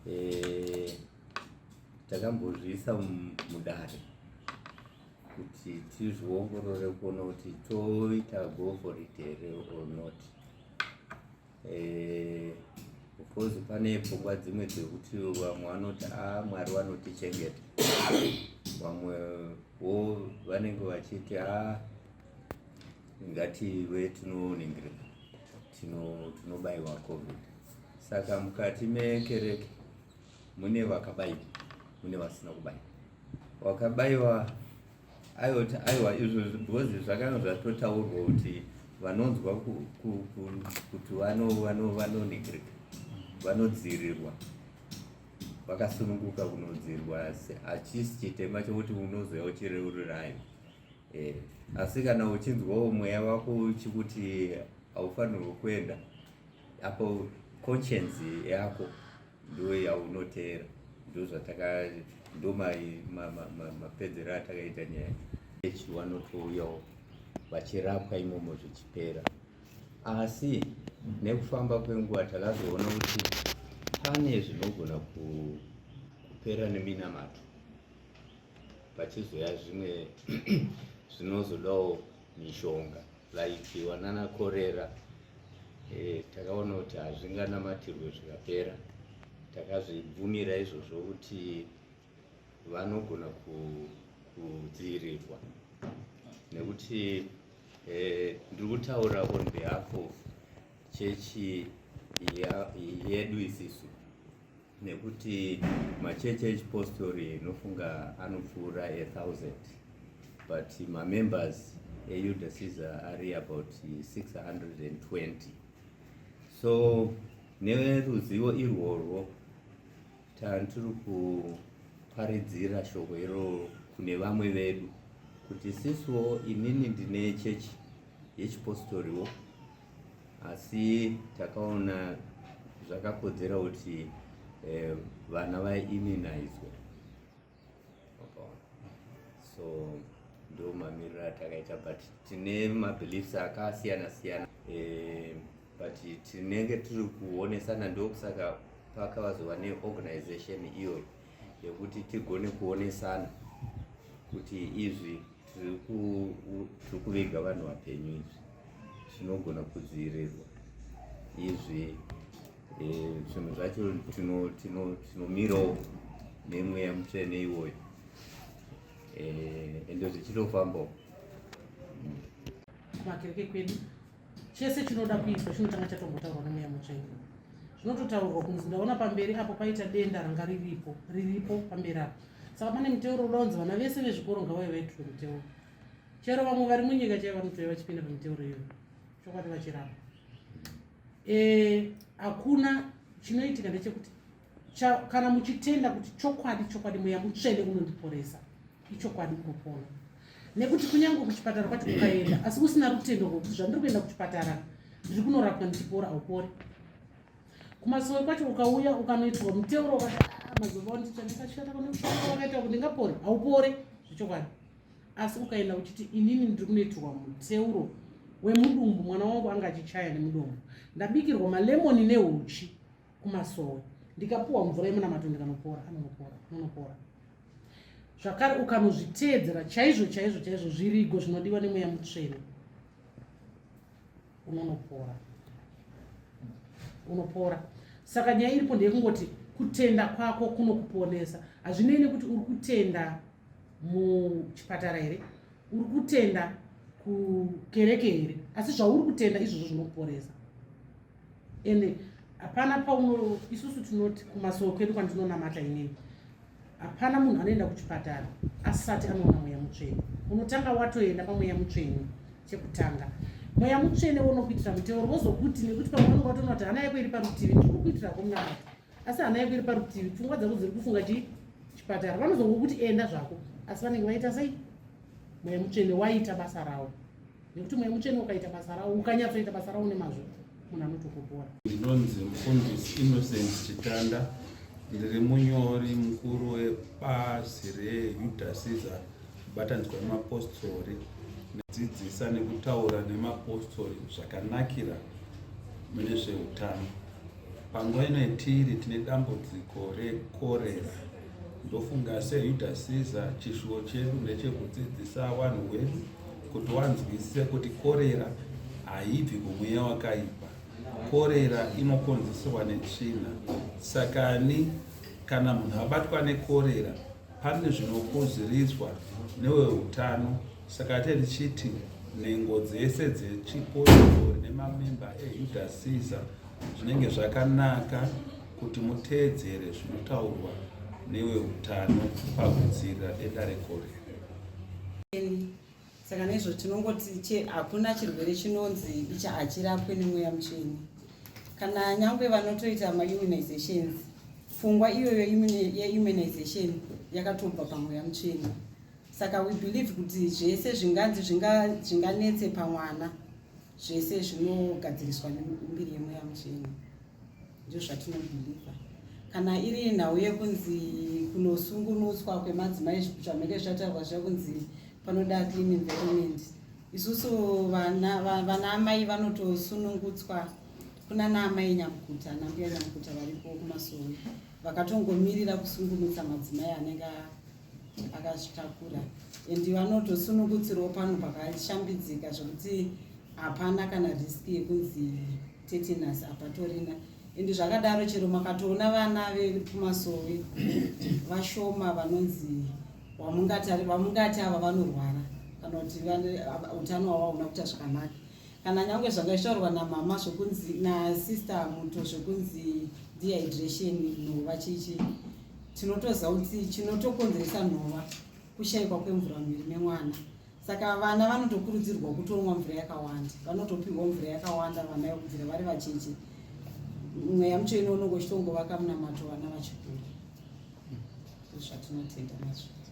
Eh, takambozviisa mudare kuti tizviongorore kuona kuti toita go for it here or not. Eh, of course pane pfungwa dzimwe dzekuti vamwe vanoti a ah, Mwari vanotichengeta, vamwe wo vanenge vachiti a ah, ngative tinoningirika tinobayiwa COVID. Saka mukati mekereke mune vakabayiwa, mune vasina kubayiwa. Wakabayiwa aioti aiwa izvo because zvakanga zvatotaurwa kuti vanonzwa kuti vanoningirika, vanodziirirwa, vakasununguka kunodziirwa. Hachisi chitema chokuti unozouya uchireurirayo. Eh, asi kana uchinzwawo mweya wako uchikuti haufanirwi kuenda apo, conscience yako ndo yaunoteera. Ndo zvataka ndo mapedzero atakaita nyaya. Vanotouyawo vachirapwa imomo zvichipera, asi nekufamba kwenguva takazoona kuti pane zvinogona kupera neminamato, pachizoya zvimwe zvinozodawo mishonga like wanana korera. Takaona kuti hazvinganamatirwe zvikapera. Takazvibvumira izvozvo kuti vanogona kudzivirirwa nekuti ndiri kutaura on behalf of chechi yedu isisu, nekuti machechi echipostori inofunga anopfuura 1000, but mamembers eYuda Caesar ari about 620. So neruzivo irworwo tiri kuparidzira shoko iroro kune vamwe vedu kuti isisuwo, inini ndine chechi yechipostoriwo, asi takaona zvakakodzera kuti vana vaimmunizwe. So ndo mamiriro atakaita, but tine mabeliefs akasiyana siyana, but tinenge tiri kuonesana. Ndokusaka pakavazova neorganization iyoyo yekuti tigone kuonesana kuti izvi tiri kuviga vanhu vapenyu, izvi zvinogona kudzivirirwa, izvi zvinhu zvacho tinomirawo nemweya mutsvene iwoyo, ende zvichitofambawo. Kumakereke kwedu chese chinoda kuitwa chinotanga chatombotaurwa nemweya mutsvene. Zvinototaurwa kunzi ndaona pamberi apo paita denda ranga riripo riripo pamberi apo, saka pane muteuro uda kunzi vana vese vezvikoro ngavauye vaitirwe muteuro. Chero vamwe vari munyika chaivo vanotouya vachipinda pamiteuro iyoyo, chokwadi vachirapa. Hakuna chinoitika ndechekuti kana muchitenda kuti chokwadi chokwadi mweya mutsvene unondiporesa, ichokwadi unopona. Nekuti kunyange kuchipatara kwacho kukaenda asi usina rutendo rwokuti zvandiri kuenda kuchipatara ndiri kunorapwa ndichipora, haupori. Kumasowe kwacho ukauya ukanoitirwa muteuro ukati ah, mazuva ndichandakashata vakaita kuti ndingapore, haupore zvechokwadi. Asi ukaenda uchiti inini ndiri kunoitirwa muteuro wemudumbu, mwana wangu anga achichaya nemudumbu, ndabikirwa malemoni neuchi kumasowe, ndikapuwa mvura yemunamato ndikanopora, anonopora, unonopora. Zvakare ukanozviteedzera chaizvo chaizvo chaizvo zvirigo zvinodiwa nemweya mutsvene, unonopora, unopora. Saka nyaya iripo ndeyekungoti kutenda kwako kunokuponesa. Hazvinei nekuti uri kutenda muchipatara here, uri kutenda kukereke here, asi zvauri kutenda izvozvo zvinokuporesa. Ende hapana pauno, isusu tinoti kumasowe kwedu kwandinonamata inini, hapana munhu anoenda kuchipatara asati anoona mweya mutsvene. Unotanga watoenda pamweya mutsvene chekutanga. Mweya mutsvene wonokuitira muteuro, wozokuti nekuti pamwe vanonga vatoona kuti hana yako iri parutivi, ndiri kukuitirako munamato asi hana yako iri parutivi, pfungwa dzako dziri kufunga chii? Chipatara. Vanozongokuti enda zvako, asi vanenge vaita sei? Mweya mutsvene waita basa rawo. Nekuti mweya mutsvene ukaita basa rawo, ukanyatsoita basa rawo nemazvo, munhu anotokupora. Ndinonzi Mufundisi Innocent Chitanda, ndiri munyori mukuru webazi reYuda Caesar, mubatanidzwa wemapostori, nedzidzisa nekutaura nemapostori zvakanakira mune zveutano. Panguva ino yatiri tine dambudziko rekorera. Ndofunga seUDACSA chishuwo chedu ndechekudzidzisa vanhu wedu kuti wanzwisise kuti korera haibvi kumweya wakaipa. Korera inokonzesewa netsvina. Sakani kana munhu abatwa nekorera pane zvinokuziridzwa neweutano. Saka tee tichiti nhengo dzese dzechipositori nemamemba eUDACSA zvinenge zvakanaka kuti muteedzere zvinotaurwa neweutano pakudzivirira denda rekorera. Saka naizvo tinongoti hakuna chirwere chinonzi icha hachirapwe nemweya mutsvene. Kana nyangwe vanotoita maimmunizations, pfungwa iyoyo yeimmunization yakatobva pamweya mutsvene. Saka we believe kuti zvese zvinganzi zvinganetse pamwana zvese zvinogadziriswa nembiri yemweya mutsvene. Ndizvo zvatinobhilivha. Kana iri nhau yekunzi kunosungunutswa kwemadzimai zvamenge zvataurwa zviya kunzi panoda clean environment, isusu vana amai vanotosunungutswa kuna amai Nyamukuta nambuya Nyamukuta varipo kumasowe vakatongomirira kusungunutsa madzimai anenge akazvitakura, and vanotosunungutsirawo pano pakashambidzika zvekuti hapana kana risk yekunzi tetanus hapatorina. And zvakadaro chero makatoona vana vekumasowe vashoma vanonzi vamungati ava vanorwara kana kuti utano hwavo hauna kuita zvakanaka. Kana nyange zvanga zvichitaurwa namama zvokunzi nasister Muto zvokunzi dehydration, nhova, chichi, tinotoziva kuti chinotokonzeresa nhova kushayikwa kwemvura muviri memwana. Saka vana vanotokurudzirwa kutonwa mvura yakawanda, vanotopiwa mvura yakawanda vana kubvira vari vacheche. Mweya mutsvene unonge uchitongovaka munamato vana vachikura. Zvatinotenda nazvo.